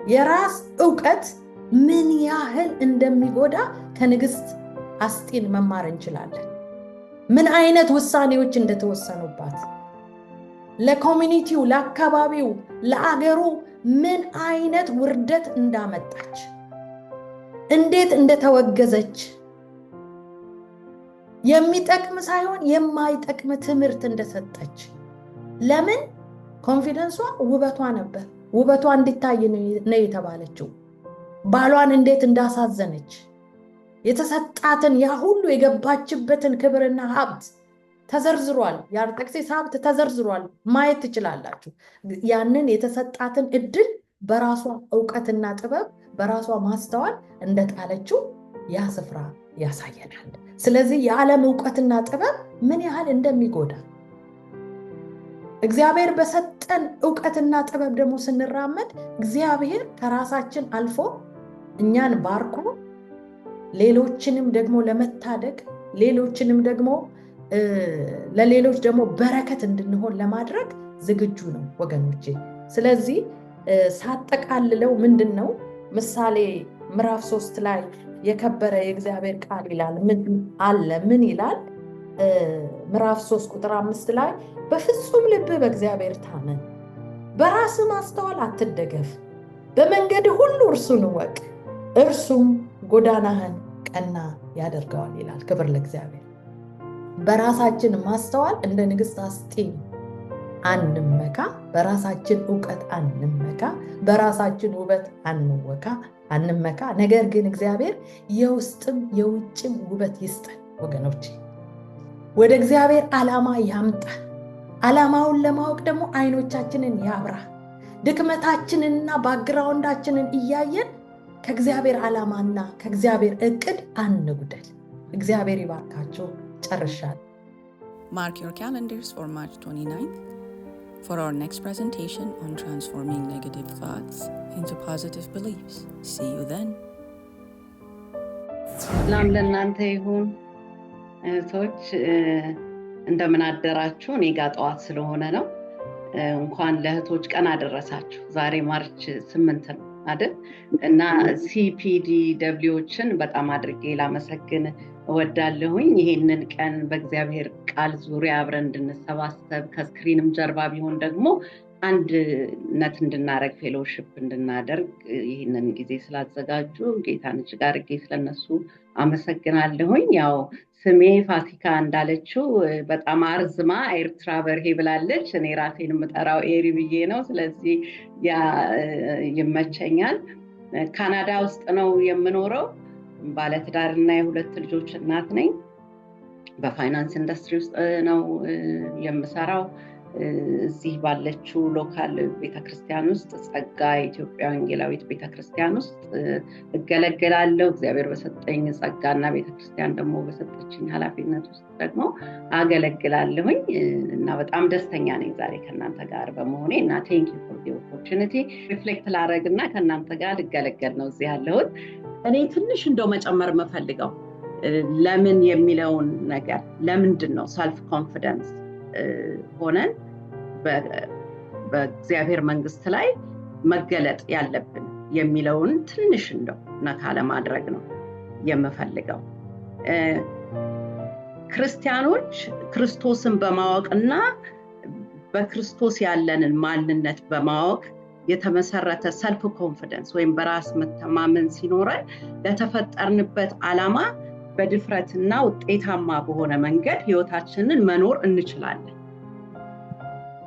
የራስ እውቀት ምን ያህል እንደሚጎዳ ከንግስት አስጢን መማር እንችላለን። ምን አይነት ውሳኔዎች እንደተወሰኑባት፣ ለ community ው፣ ለአካባቢው፣ ለአገሩ ምን አይነት ውርደት እንዳመጣች፣ እንዴት እንደተወገዘች፣ የሚጠቅም ሳይሆን የማይጠቅም ትምህርት እንደሰጠች። ለምን? Confidence ዋ ውበቷ ነበር። ውበቷ እንዲታይ ነው የተባለችው። ባሏን እንዴት እንዳሳዘነች፣ የተሰጣትን ያ ሁሉ የገባችበትን ክብርና ሀብት ተዘርዝሯል። የአርጤክስስ ሀብት ተዘርዝሯል፣ ማየት ትችላላችሁ። ያንን የተሰጣትን እድል በራሷ እውቀትና ጥበብ፣ በራሷ ማስተዋል እንደጣለችው ያ ስፍራ ያሳየናል። ስለዚህ የዓለም እውቀትና ጥበብ ምን ያህል እንደሚጎዳ፣ እግዚአብሔር በሰጠን እውቀትና ጥበብ ደግሞ ስንራመድ እግዚአብሔር ከራሳችን አልፎ እኛን ባርኮ ሌሎችንም ደግሞ ለመታደግ፣ ሌሎችንም ደግሞ ለሌሎች ደግሞ በረከት እንድንሆን ለማድረግ ዝግጁ ነው ወገኖቼ። ስለዚህ ሳጠቃልለው ምንድን ነው? ምሳሌ ምዕራፍ 3 ላይ የከበረ የእግዚአብሔር ቃል ይላል አለ። ምን ይላል? ምዕራፍ 3 ቁጥር 5 ላይ "በፍጹም ልብህ በእግዚአብሔር ታመን፣ በራስህ ማስተዋል አትደገፍ፣ በመንገድህ ሁሉ እርሱን እወቅ፣ እርሱም ጎዳናህን ቀና ያደርገዋል" ይላል። ክብር ለእግዚአብሔር። በራሳችን ማስተዋል እንደ ንግስት አስጢን አንመካ፣ በራሳችን እውቀት አንመካ፣ በራሳችን ውበት አንወካ አንመካ። ነገር ግን እግዚአብሔር የውስጥም የውጭም ውበት ይስጠን ወገኖች። ወደ እግዚአብሔር ዓላማ ያምጣን። ዓላማውን ለማወቅ ደግሞ አይኖቻችንን ያብራ። ድክመታችንንና background ኣችንን እያየን ከእግዚአብሔር ዓላማና ከእግዚአብሔር እቅድ አንጉደል። እግዚአብሔር ይባርካችሁ። ጨርሻለሁ። Mark your calendars for March 29th for our next presentation on transforming negative thoughts into positive beliefs. See you then. ሰላም ለእናንተ ይሁን እህቶች፣ እንደምን አደራችሁ? እኔ ጋ ጠዋት ስለሆነ ነው። እንኳን ለእህቶች ቀን አደረሳችሁ። ዛሬ March 8 ነው አይደል? እና CPDW ዎችን በጣም አድርጌ ላመሰግን እወዳለሁኝ። ይሄንን ቀን በእግዚአብሔር ቃል ዙሪያ አብረን እንድንሰባሰብ፣ ከ screen ም ጀርባ ቢሆን ደግሞ አንድነት እንድናደርግ፣ fellowship እንድናደርግ ይህንን ጊዜ ስላዘጋጁ ጌታን እጅግ አድርጌ ስለነሱ አመሰግናለሁኝ። ያው ስሜ ፋሲካ እንዳለችው በጣም አርዝማ ኤርትራ በርሄ ብላለች። እኔ ራሴን የምጠራው ኤሪ ብዬ ነው። ስለዚህ ያ ይመቸኛል። ካናዳ ውስጥ ነው የምኖረው። ባለትዳርና የሁለት ልጆች እናት ነኝ። በ finance industry ውስጥ ነው የምሰራው። እዚህ ባለችው local ቤተክርስቲያን ውስጥ፣ ጸጋ የኢትዮጵያ ወንጌላዊት ቤተክርስቲያን ውስጥ እገለገላለሁ። እግዚአብሔር በሰጠኝ ጸጋና ቤተክርስቲያን ደግሞ በሰጠችኝ ኃላፊነት ውስጥ ደግሞ አገለግላለሁኝ እና በጣም ደስተኛ ነኝ ዛሬ ከእናንተ ጋር በመሆኔ እና thank you for the opportunity። Reflect ላረግ እና ከእናንተ ጋር ልገለገል ነው እዚህ ያለሁት። እኔ ትንሽ እንደው መጨመር የምፈልገው ለምን የሚለውን ነገር፣ ለምንድን ነው self confidence ሆነን በእግዚአብሔር መንግስት ላይ መገለጥ ያለብን የሚለውን ትንሽ እንደው ነካ ለማድረግ ነው የምፈልገው። ክርስቲያኖች ክርስቶስን በማወቅና በክርስቶስ ያለንን ማንነት በማወቅ የተመሰረተ self confidence ወይም በራስ መተማመን ሲኖረን ለተፈጠርንበት ዓላማ በድፍረትና ውጤታማ በሆነ መንገድ ህይወታችንን መኖር እንችላለን፣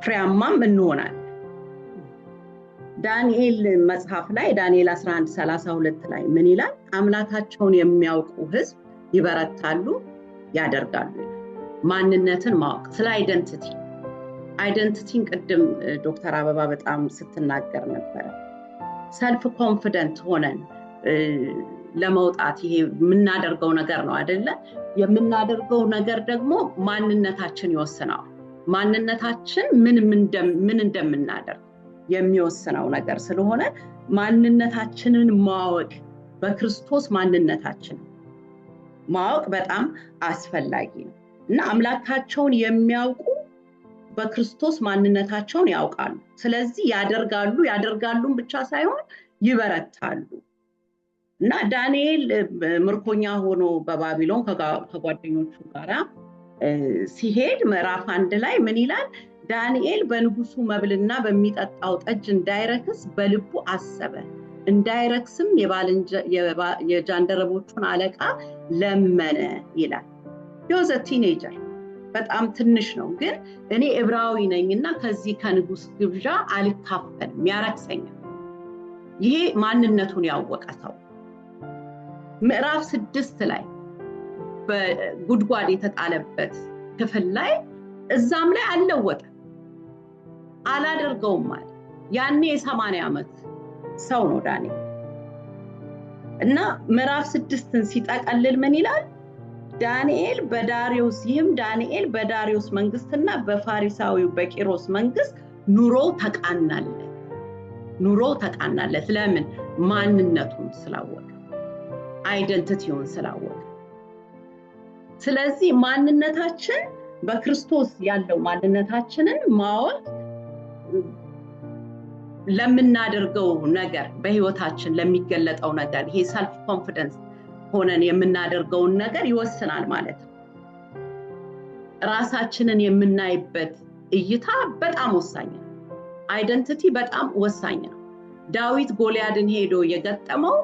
ፍሬያማም እንሆናለን። ዳንኤል መጽሐፍ ላይ ዳንኤል 11:32 ላይ ምን ይላል? "አምላካቸውን የሚያውቁ ህዝብ ይበረታሉ፣ ያደርጋሉ" ይላል። ማንነትን ማወቅ፣ ስለ identity ን ቅድም ዶክተር አበባ በጣም ስትናገር ነበረ። Self confident ሆነን ለመውጣት ይሄ የምናደርገው ነገር ነው አይደለ? የምናደርገው ነገር ደግሞ ማንነታችን ይወስነዋል። ማንነታችን ምን እንደምናደርግ የሚወስነው ነገር ስለሆነ ማንነታችንን ማወቅ፣ በክርስቶስ ማንነታችንን ማወቅ በጣም አስፈላጊ ነው። እና አምላካቸውን የሚያውቁ በክርስቶስ ማንነታቸውን ያውቃሉ። ስለዚህ ያደርጋሉ፣ ያደርጋሉም ብቻ ሳይሆን ይበረታሉ። እና ዳንኤል ምርኮኛ ሆኖ በባቢሎን ከጓደኞቹ ጋራ ሲሄድ ምዕራፍ 1 ላይ ምን ይላል? ዳንኤል በንጉሱ መብልና በሚጠጣው ጠጅ እንዳይረክስ በልቡ አሰበ፣ እንዳይረክስም የጃንደረቦቹን አለቃ ለመነ ይላል። He was a teenager፣ በጣም ትንሽ ነው። ግን እኔ ዕብራዊ ነኝና ከዚህ ከንጉስ ግብዣ አልካፈልም፣ ያረክሰኛል። ይሄ ማንነቱን ያወቀ ሰው። ምዕራፍ 6 ላይ በጉድጓድ የተጣለበት ክፍል ላይ እዛም ላይ አልለወጠ፣ አላደርገውም አለ። ያኔ የ80 ዓመት ሰው ነው ዳንኤል። እና ምዕራፍ 6ን ሲጠቀልል ምን ይላል? ዳንኤል በዳሪዮስ ይህም ዳንኤል በዳሪዮስ መንግስትና በፋሪሳዊው በቂሮስ መንግስት ኑሮ ተቃናለት። ኑሮ ተቃናለት። ለምን? ማንነቱን ስላወቀ፣ identity ውን ስላወቀ። ስለዚህ ማንነታችን በክርስቶስ ያለው ማንነታችንን ማወቅ ለምናደርገው ነገር፣ በህይወታችን ለሚገለጠው ነገር፣ ይሄ self confidence ሆነን የምናደርገውን ነገር ይወስናል ማለት ነው። ራሳችንን የምናይበት እይታ በጣም ወሳኝ ነው። Identity በጣም ወሳኝ ነው። ዳዊት ጎልያድን ሄዶ የገጠመው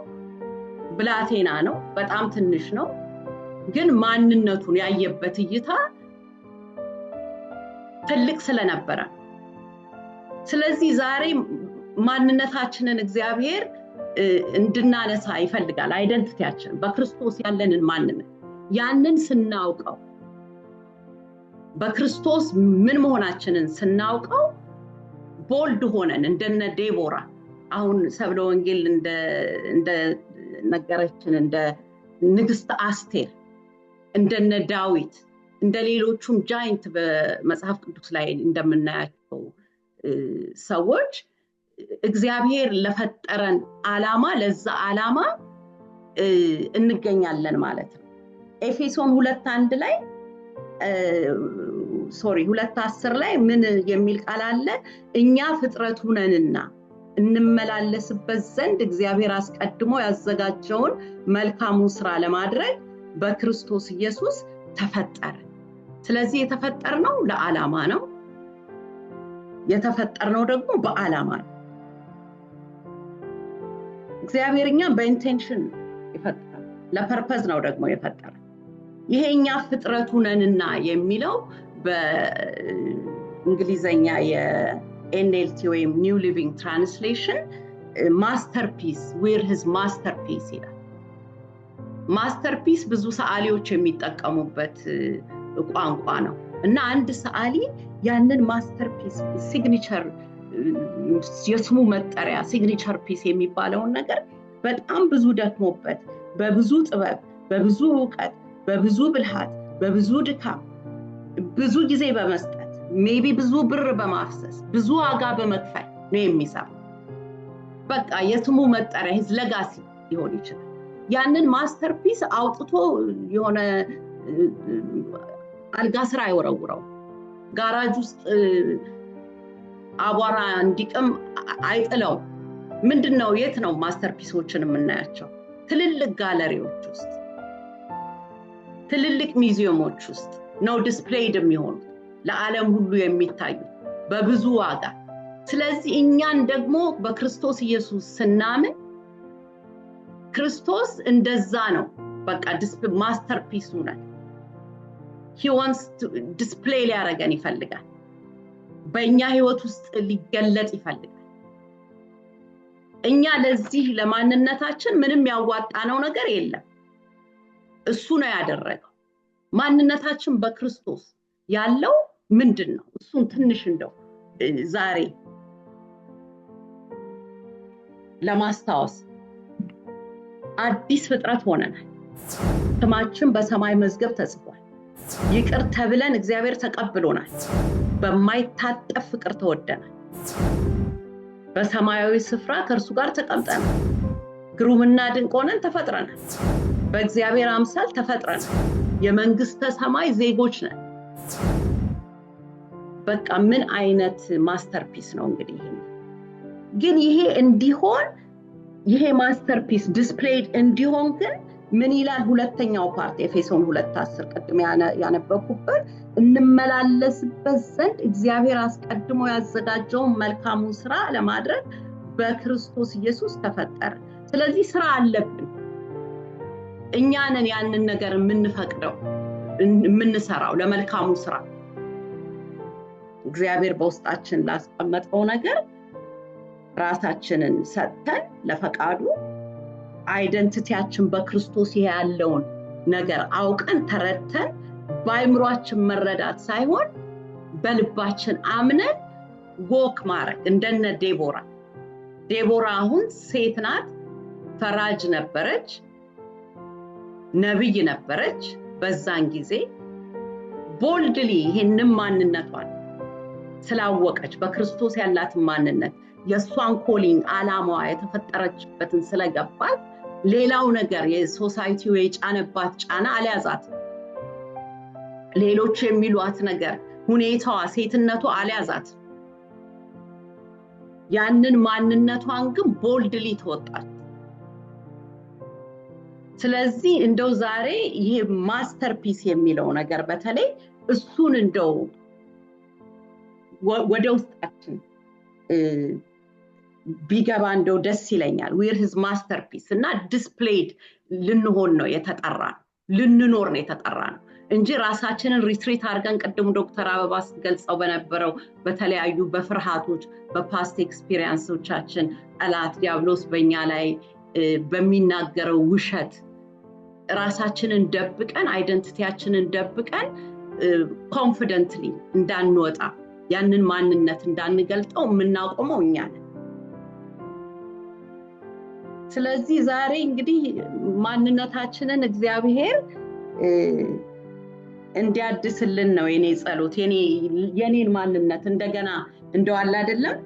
ብላቴና ነው፣ በጣም ትንሽ ነው። ግን ማንነቱን ያየበት እይታ ትልቅ ስለነበረ፣ ስለዚህ ዛሬ ማንነታችንን እግዚአብሔር እንድናነሳ ይፈልጋል። Identity ያችን፣ በክርስቶስ ያለንን ማንነት፣ ያንን ስናውቀው፣ በክርስቶስ ምን መሆናችንን ስናውቀው bold ሆነን እንደነ ዴቦራ፣ አሁን ሰብለ ወንጌል እንደነገረችን፣ እንደ ንግስት አስቴር፣ እንደነ ዳዊት፣ እንደ ሌሎቹም giant በመጽሐፍ ቅዱስ ላይ እንደምናያቸው ሰዎች እግዚአብሔር ለፈጠረን አላማ፣ ለዛ አላማ እንገኛለን ማለት ነው። ኤፌሶን 2:1 ላይ፣ sorry፣ 2:10 ላይ ምን የሚል ቃል አለ? እኛ ፍጥረቱ ነንና እንመላለስበት ዘንድ እግዚአብሔር አስቀድሞ ያዘጋጀውን መልካሙን ስራ ለማድረግ በክርስቶስ ኢየሱስ ተፈጠረ። ስለዚህ የተፈጠርነው ለዓላማ ነው። የተፈጠርነው ደግሞ በዓላማ ነው። እግዚአብሔር እኛን በ intention የፈጠረ፣ ለ purpose ነው ደግሞ የፈጠረ። ይሄ እኛ ፍጥረቱ ነንና የሚለው በእንግሊዘኛ የ NLT ወይም New Living Translation masterpiece፣ we're his masterpiece ይላል። Masterpiece ብዙ ሰዓሊዎች የሚጠቀሙበት ቋንቋ ነው። እና አንድ ሰዓሊ ያንን masterpiece፣ signature፣ የስሙ መጠሪያ signature piece የሚባለውን ነገር በጣም ብዙ ደክሞበት፣ በብዙ ጥበብ፣ በብዙ እውቀት፣ በብዙ ብልሃት፣ በብዙ ድካም፣ ብዙ ጊዜ በመስጠት፣ maybe ብዙ ብር በማፍሰስ፣ ብዙ ዋጋ በመክፈል ነው የሚሰራው። በቃ የስሙ መጠሪያ፣ his legacy ሊሆን ይችላል። ያንን masterpiece አውጥቶ የሆነ አልጋ ስር አይወረውረው፣ ጋራጅ ውስጥ አቧራ እንዲቅም አይጥለው። ምንድን ነው፣ የት ነው masterpiece ኦችን የምናያቸው? ትልልቅ ጋለሪዎች ውስጥ፣ ትልልቅ ሚዚየሞች ውስጥ ነው displayed የሚሆኑት፣ ለዓለም ሁሉ የሚታዩት በብዙ ዋጋ። ስለዚህ እኛን ደግሞ በክርስቶስ ኢየሱስ ስናምን ክርስቶስ እንደዛ ነው። በቃ masterpiece ኡ ነን። He wants display ሊያደርገን ይፈልጋል። በእኛ ህይወት ውስጥ ሊገለጥ ይፈልጋል። እኛ ለዚህ ለማንነታችን ምንም ያዋጣነው ነገር የለም። እሱ ነው ያደረገው። ማንነታችን በክርስቶስ ያለው ምንድን ነው? እሱን ትንሽ እንደው ዛሬ ለማስታወስ፣ አዲስ ፍጥረት ሆነናል። ስማችን በሰማይ መዝገብ ተጽፏል። ይቅር ተብለን እግዚአብሔር ተቀብሎናል። በማይታጠፍ ፍቅር ተወደናል። በሰማያዊ ስፍራ ከእርሱ ጋር ተቀምጠናል። ግሩምና ድንቅ ሆነን ተፈጥረናል። በእግዚአብሔር አምሳል ተፈጥረናል። የመንግስተ ሰማይ ዜጎች ነን። በቃ ምን አይነት masterpiece ነው እንግዲህ ይሄ። ግን ይሄ እንዲሆን፣ ይሄ masterpiece displayed እንዲሆን ግን ምን ይላል ሁለተኛው part? ኤፌሶን 2:10 ቅድም ያነበብኩበት፣ እንመላለስበት ዘንድ እግዚአብሔር አስቀድሞ ያዘጋጀውን መልካሙን ስራ ለማድረግ በክርስቶስ ኢየሱስ ተፈጠረ። ስለዚህ ስራ አለብን። እኛ ነን ያንን ነገር የምንፈቅደው፣ የምንሰራው ለመልካሙ ስራ፣ እግዚአብሔር በውስጣችን ላስቀመጠው ነገር ራሳችንን ሰጥተን ለፈቃዱ፣ identity ያችን በክርስቶስ ይሄ ያለውን ነገር አውቀን ተረድተን፣ በአይምሯችን መረዳት ሳይሆን በልባችን አምነን walk ማድረግ እንደነ ዴቦራ። ዴቦራ አሁን ሴት ናት፣ ፈራጅ ነበረች፣ ነብይ ነበረች። በዛን ጊዜ boldly ይሄንን ማንነቷን ስላወቀች፣ በክርስቶስ ያላትን ማንነት፣ የእሷን calling፣ አላማዋ፣ የተፈጠረችበትን ስለገባት ሌላው ነገር የ society ው የጫነባት ጫና አልያዛት። ሌሎች የሚሏት ነገር፣ ሁኔታዋ፣ ሴትነቱ አልያዛት። ያንን ማንነቷን ግን boldly ተወጣች። ስለዚህ እንደው ዛሬ ይሄ masterpiece የሚለው ነገር በተለይ እሱን እንደው ወደ ውስጣችን ቢገባ እንደው ደስ ይለኛል። We're his masterpiece እና displayed ልንሆን ነው የተጠራነው፣ ልንኖር ነው የተጠራነው እንጂ ራሳችንን retreat አድርገን ቅድም ዶክተር አበባ ስትገልጸው በነበረው በተለያዩ በፍርሃቶች፣ በ past experience ኦቻችን፣ ጠላት ዲያብሎስ በኛ ላይ በሚናገረው ውሸት ራሳችንን ደብቀን፣ identity ያችንን ደብቀን confidently እንዳንወጣ፣ ያንን ማንነት እንዳንገልጠው የምናቆመው እኛ ነን። ስለዚህ ዛሬ እንግዲህ ማንነታችንን እግዚአብሔር እንዲያድስልን ነው የኔ ጸሎት። የኔን ማንነት እንደገና እንደው አለ አይደለም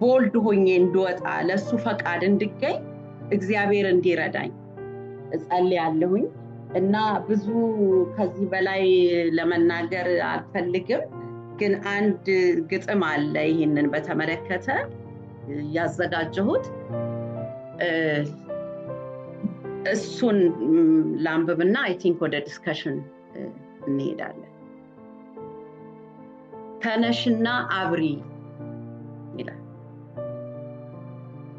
bold ሆኜ እንድወጣ፣ ለእሱ ፈቃድ እንድገኝ እግዚአብሔር እንዲረዳኝ እጸልያለሁኝ እና ብዙ ከዚህ በላይ ለመናገር አልፈልግም። ግን አንድ ግጥም አለ ይህንን በተመለከተ ያዘጋጀሁት፣ እሱን ላንብብና I think ወደ discussion እንሄዳለን። ተነሽና አብሪ ይላል።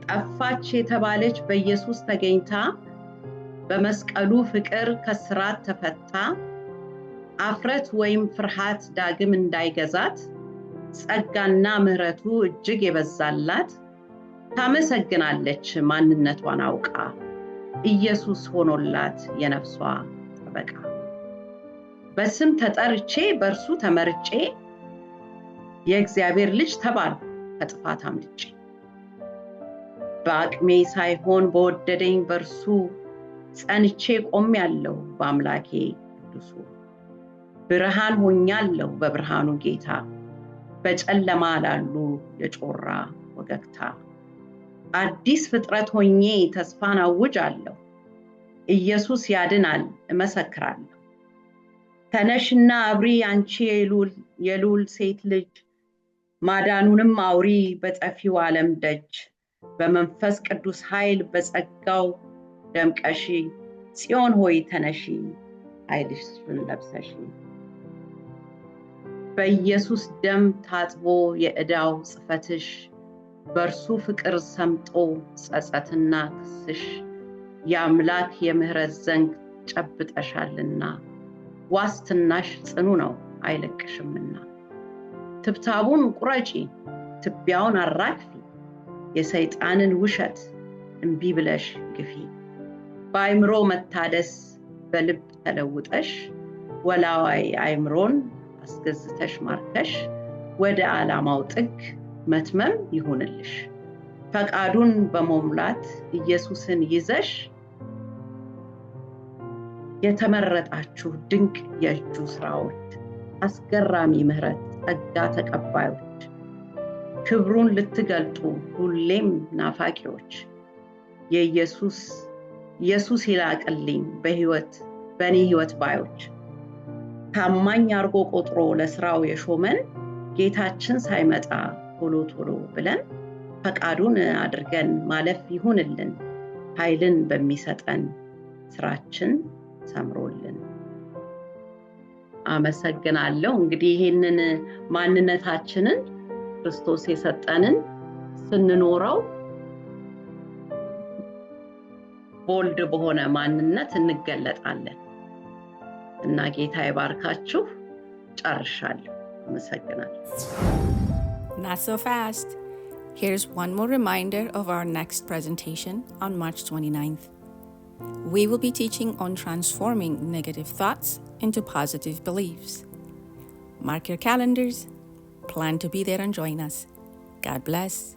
ጠፋች የተባለች በኢየሱስ ተገኝታ፣ በመስቀሉ ፍቅር ከስራት ተፈታ፣ አፍረት ወይም ፍርሃት ዳግም እንዳይገዛት፣ ጸጋና ምሕረቱ እጅግ የበዛላት ታመሰግናለች ማንነቷን አውቃ፣ ኢየሱስ ሆኖላት የነፍሷ ጠበቃ። በስም ተጠርቼ በእርሱ ተመርጬ የእግዚአብሔር ልጅ ተባልኩ ከጥፋት አምልጬ። በአቅሜ ሳይሆን በወደደኝ በእርሱ ጸንቼ ቆሜያለሁ በአምላኬ ቅዱሱ። ብርሃን ሆኛለሁ በብርሃኑ ጌታ፣ በጨለማ ላሉ የጮራ ወገግታ። አዲስ ፍጥረት ሆኜ ተስፋን አውጃለሁ፣ ኢየሱስ ያድናል እመሰክራለሁ። ተነሽና አብሪ አንቺ የልዑል ሴት ልጅ፣ ማዳኑንም አውሪ በጠፊው ዓለም ደጅ። በመንፈስ ቅዱስ ኃይል በጸጋው ደምቀሺ፣ ጽዮን ሆይ ተነሺ ኃይልሽን ለብሰሺ። በኢየሱስ ደም ታጥቦ የዕዳው ጽሕፈትሽ፣ በእርሱ ፍቅር ሰምጦ ጸጸትና ክስሽ፣ የአምላክ የምህረት ዘንግ ጨብጠሻልና ዋስትናሽ ጽኑ ነው አይለቅሽምና። ትብታቡን ቁረጪ፣ ትቢያውን አራግፊ፣ የሰይጣንን ውሸት እምቢ ብለሽ ግፊ። በአይምሮ መታደስ በልብ ተለውጠሽ፣ ወላዋይ አይምሮን አስገዝተሽ ማርከሽ፣ ወደ ዓላማው ጥግ መትመም ይሁንልሽ። ፈቃዱን በመሙላት ኢየሱስን ይዘሽ፣ የተመረጣችሁ ድንቅ የእጁ ስራዎች፣ አስገራሚ ምህረት ጸጋ ተቀባዮች። ክብሩን ልትገልጡ ሁሌም ናፋቂዎች፣ የኢየሱስ ኢየሱስ ይላቅልኝ በህይወት በእኔ ህይወት ባዮች፣ ታማኝ አርጎ ቆጥሮ ለስራው የሾመን ጌታችን ሳይመጣ ቶሎ ቶሎ ብለን ፈቃዱን አድርገን ማለፍ ይሁንልን፣ ኃይልን በሚሰጠን ስራችን ሰምሮልን። አመሰግናለሁ። እንግዲህ ይሄንን ማንነታችንን ክርስቶስ የሰጠንን ስንኖረው bold በሆነ ማንነት እንገለጣለን እና ጌታ ይባርካችሁ። ጨርሻለሁ። አመሰግናለሁ። Not so fast. Here's one more reminder of our next presentation on March 29th. We will be teaching on transforming negative thoughts into positive beliefs. Mark your calendars, plan to be there and join us. God bless.